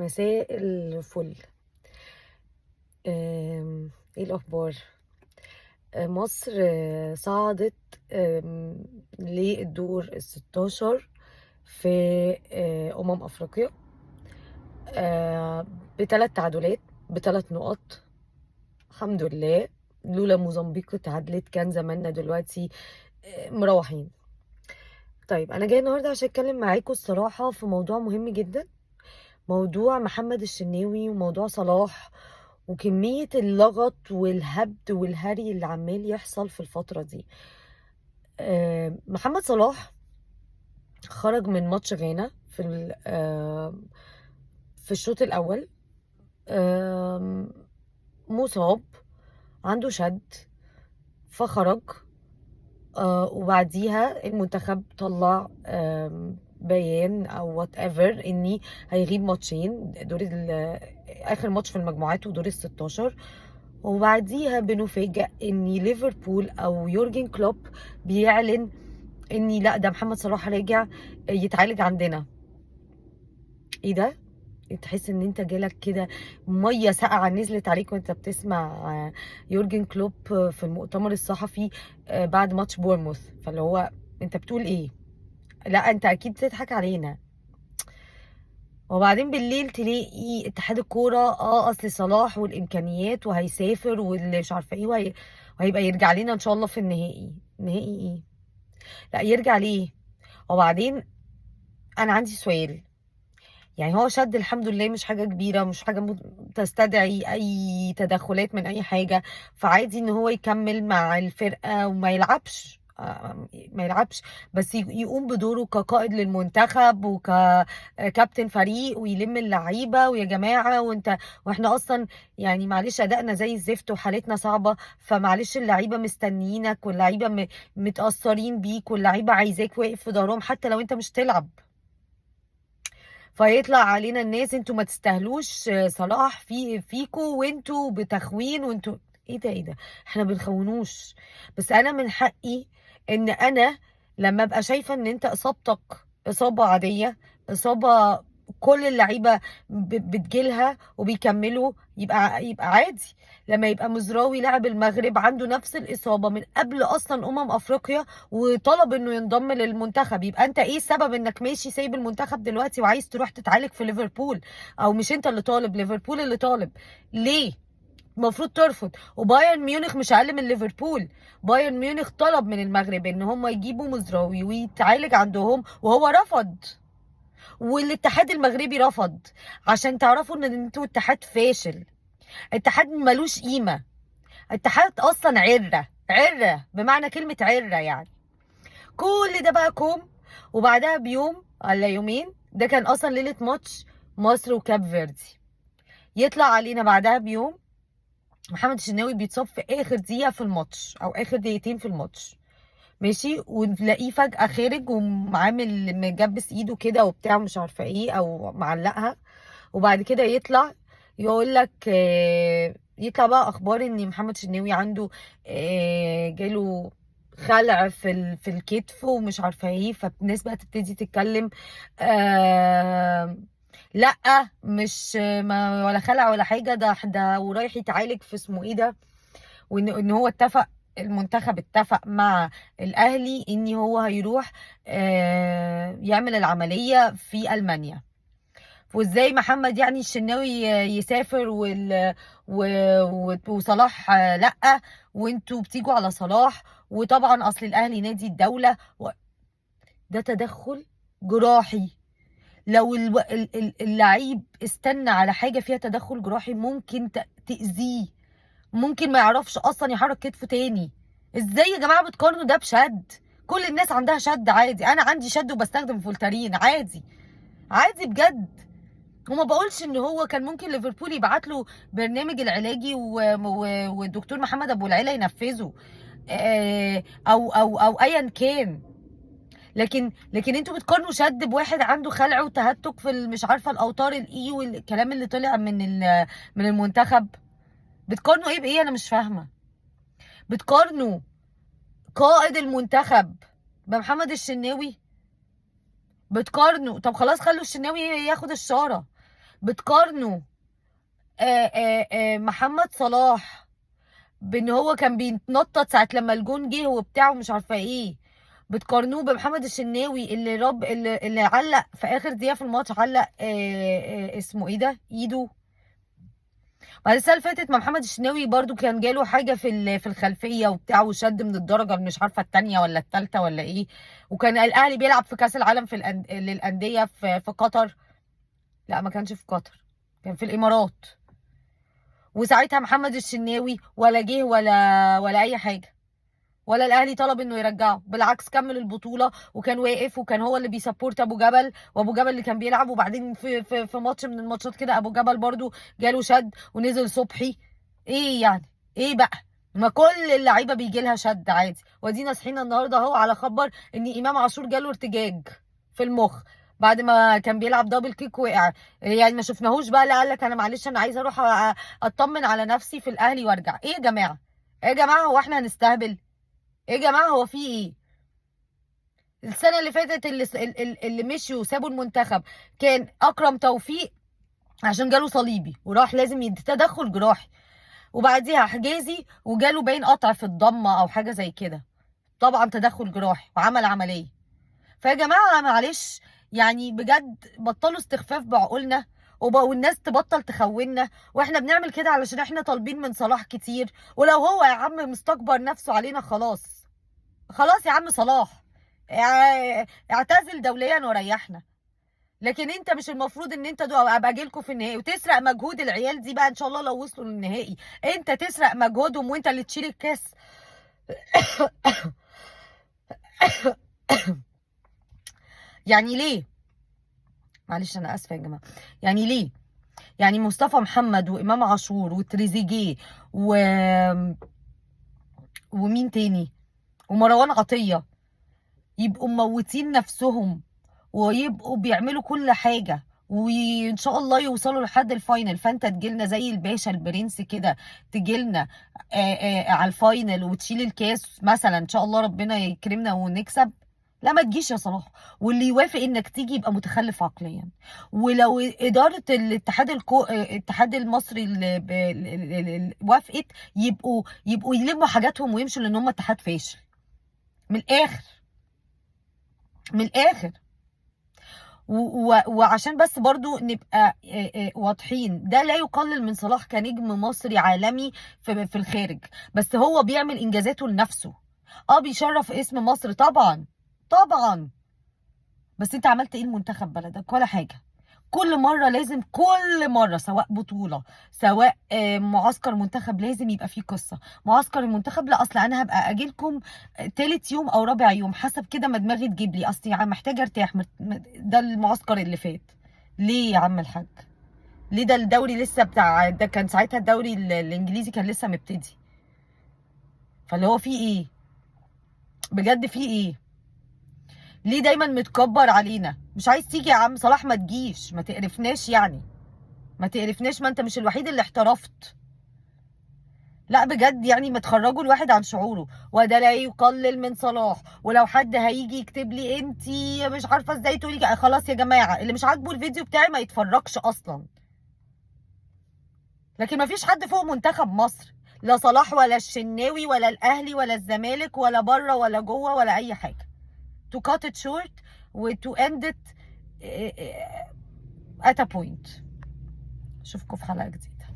مساء الفل. آم، ايه الاخبار؟ مصر صعدت آم، للدور ال16 في افريقيا، آه، بثلاث تعادلات بثلاث نقط. الحمد لله، لولا موزمبيق اتعادلت كان زماننا دلوقتي مروحين. طيب انا جاية النهارده عشان اتكلم معاكم الصراحة في موضوع مهم جدا، موضوع محمد الشناوي وموضوع صلاح وكمية اللغط والهبد والهري اللي عمال يحصل في الفترة دي. محمد صلاح خرج من ماتش غانا في الشوط الأول، مصاب، عنده شد، فخرج. وبعديها المنتخب طلع بيان او whatever اني هيغيب ماتشين، دور اخر ماتش في المجموعات ودور ال16. وبعديها بنفاجئ ان ليفربول او يورجن كلوب بيعلن اني لا، ده محمد صلاح راجع يتعالج عندنا. ايه ده؟ تحس ان انت جالك كده مية ساقعه نزلت عليك وانت بتسمع يورجن كلوب في المؤتمر الصحفي بعد ماتش بورنموث. فاللي هو انت بتقول ايه؟ لا انت اكيد بتضحك علينا. وبعدين بالليل تلاقي اتحاد الكورة اصل صلاح والامكانيات وهيسافر واللي مش عارفه ايه وهيبقى يرجع لنا ان شاء الله في النهائي. نهائي ايه؟ لا يرجع ليه؟ وبعدين انا عندي سؤال، هو شد الحمد لله مش حاجة كبيرة، مش حاجة تستدعي أي تدخلات من أي حاجة، فعادي إن هو يكمل مع الفرقة وما يلعبش، ما يلعبش بس يقوم بدوره كقائد للمنتخب وككابتن فريق ويلم اللعيبة ويا جماعة وإحنا أصلا معلش أدائنا زي الزفت وحالتنا صعبة، فمعلش اللعيبة مستنيينك واللعيبة متأثرين بيك واللعيبة عايزاك واقف في ظهرهم حتى لو أنت مش تلعب. فيطلع علينا الناس انتوا ما تستاهلوش صلاح فيكو وانتوا بتخوين وانتوا ايه ده، ايه ده، احنا بنخونوش. بس انا من حقي ان انا لما ابقى شايفه ان انت اصابتك اصابه عادية، اصابه كل اللعيبة بتجيلها وبيكملوا، يبقى عادي. لما يبقى مزراوي لاعب المغرب عنده نفس الاصابة من قبل اصلا افريقيا وطلب انه ينضم للمنتخب، يبقى انت ايه السبب انك ماشي سايب المنتخب دلوقتي وعايز تروح تتعالج في ليفربول؟ او مش انت اللي طالب، ليفربول اللي طالب، ليه؟ المفروض ترفض. وبايرن ميونخ مش اقل من ليفربول، بايرن ميونخ طلب من المغرب ان هم يجيبوا مزراوي ويتعالج عندهم وهو رفض، والاتحاد المغربي رفض. عشان تعرفوا ان انتوا اتحاد فاشل، اتحاد ملوش قيمة، اتحاد اصلا عرة، عرة بمعنى كلمة عرة. كل ده بقى كوم. وبعدها بيوم ولا يومين، ده كان اصلا ليلة ماتش مصر وكاب فيردي، يطلع علينا بعدها بيوم محمد الشناوي بيتصاب في اخر دقيقة في الماتش او اخر دقيقتين في الماتش، ماشي، ونلاقيه فجأة خارج وعامل مجبس ايده كده وبتاع مش عارفة ايه او معلقها. وبعد كده يطلع يقول لك، يطلع بقى اخبار ان محمد الشناوي عنده، جاله خلع في الكتف ومش عارفه ايه. فالناس بقى تبتدي تتكلم، لا مش ما ولا خلع ولا حاجة، ده ورايح يتعالج في اسمه ايه ده، وان هو اتفق، المنتخب اتفق مع الاهلي ان هو هيروح، يعمل العملية في المانيا. وازاي محمد الشناوي يسافر وصلاح لا، وانتوا بتيجوا على صلاح، وطبعا اصل الاهلي نادي الدولة ده تدخل جراحي. لو اللعيب استنى على حاجة فيها تدخل جراحي ممكن تأذيه، ممكن ما يعرفش اصلا يحرك كتفه تاني. ازاي يا جماعة بتقارنوا ده بشد؟ كل الناس عندها شد عادي، انا عندي شد وبستخدم فولتارين عادي، عادي بجد. وما بقولش ان هو كان ممكن ليفربول يبعت له برنامج العلاجي والدكتور محمد ابو العيلة ينفذه، او ايا كان، لكن انتوا بتقارنوا شد بواحد عنده خلع وتهتك في مش عارفه الاوتار الاي والكلام اللي طلع من المنتخب. بتقارنوا ايه بايه؟ انا مش فاهمه. بتقارنوا قائد المنتخب بمحمد الشناوي؟ بتقارنوا؟ طب خلاص خلوا الشناوي ياخد الشارة. بتقارنوا محمد صلاح بان هو كان بيتنطط ساعة لما الجون جه وبتاع ومش عارفه ايه، بتقارنوه بمحمد الشناوي اللي رب اللي علق في اخر دقيقة في الماتش، علق اسمه ايه ده، ايده. بعد السنة اللي فاتت ما محمد الشناوي برضو كان جاله حاجة في الخلفية وبتاع، وشد من الدرجة مش عارفه الثانية ولا الثالثة ولا ايه، وكان الاهلي بيلعب في كاس العالم للاندية في قطر. لا ما كانش في قطر، كان في الامارات. وساعتها محمد الشناوي ولا جه ولا اي حاجة، ولا الاهلي طلب انه يرجعه، بالعكس كمل البطولة وكان واقف، وكان هو اللي بي support ابو جبل، وابو جبل اللي كان بيلعب. وبعدين في ماتش من الماتشات كده ابو جبل برضو جاله شد ونزل صبحي. ايه يعني؟ ايه بقى؟ ما كل اللعيبة بيجي لها شد عادي. وادينا صحينا النهارده اهو على خبر ان امام عاشور جاله ارتجاج في المخ بعد ما كان بيلعب double kick وقع. يعني ما شفناهوش بقى، لا قال لك انا معلش انا عايز اروح اطمن على نفسي في الاهلي وارجع. ايه يا جماعة؟ ايه يا جماعة، هو احنا هنستهبل؟ ايه يا جماعة، هو في ايه؟ السنة اللي فاتت اللي مشوا وسابوا المنتخب كان اكرم توفيق عشان جاله صليبي وراح لازم تدخل جراحي، وبعديها حجازي وجاله باين قطع في الضمة او حاجة زي كده، طبعا تدخل جراحي وعمل عملية. فيا جماعة معلش يعني بجد بطلوا استخفاف بعقولنا، والناس تبطل تخوننا، واحنا بنعمل كده علشان احنا طالبين من صلاح كتير. ولو هو يا عم مستكبر نفسه علينا خلاص، خلاص يا عم صلاح اعتزل دوليا وريحنا. لكن انت مش المفروض ان انت ابقى اجيلكوا في النهائي وتسرق مجهود العيال دي بقى. ان شاء الله لو وصلوا للنهائي انت تسرق مجهودهم وانت اللي تشيل الكاس. يعني ليه؟ معلش انا اسفه يا جماعة. يعني ليه؟ يعني مصطفى محمد وامام عاشور وتريزيجيه ومين تاني ومروان عطية يبقوا مموتين نفسهم ويبقوا بيعملوا كل حاجة وان شاء الله يوصلوا لحد ال final، فانت تجيلنا زي الباشا البرنس كده، تجيلنا على ال final وتشيل الكاس مثلا، ان شاء الله ربنا يكرمنا ونكسب. لا ما تجيش يا صلاح. واللي يوافق انك تيجي يبقى متخلف عقليا. ولو ادارة الاتحاد الاتحاد المصري اللي وافقت يبقوا يلموا حاجاتهم ويمشوا، لان هم اتحاد فاشل من الاخر، من الاخر. وعشان بس برضو نبقى واضحين، ده لا يقلل من صلاح كنجم مصري عالمي في الخارج، بس هو بيعمل انجازاته لنفسه. بيشرف اسم مصر طبعا طبعا، بس انت عملت ايه لمنتخب بلدك؟ ولا حاجة. كل مرة لازم، كل مرة سواء بطوله سواء معسكر منتخب لازم يبقى فيه قصة. معسكر المنتخب لا اصل انا هبقى اجيلكم تالت يوم او رابع يوم حسب كده ما دماغي تجيب لي، اصل يعني محتاجه ارتاح. ده المعسكر اللي فات ليه يا عم الحاج؟ ليه؟ ده الدوري لسه بتاع ده، كان ساعتها الدوري الانجليزي كان لسه مبتدي. فاللي هو فيه ايه بجد؟ فيه ايه؟ ليه دايما متكبر علينا؟ مش عايز تيجي يا عم صلاح ما تجيش، ما تقرفناش يعني، ما تقرفناش، ما انت مش الوحيد اللي احترفت. لا بجد يعني ما تخرجوا الواحد عن شعوره. وده لا يقلل من صلاح. ولو حد هيجي يكتب لي انتي مش عارفه ازاي تقولي، خلاص يا جماعة اللي مش عاجبه الفيديو بتاعي ما يتفرجش اصلا. لكن ما فيش حد فوق منتخب مصر، لا صلاح ولا الشناوي ولا الاهلي ولا الزمالك ولا بره ولا جوه ولا اي حاجة. To cut it short و to end it at a point. اشوفكم في حلقة جديدة.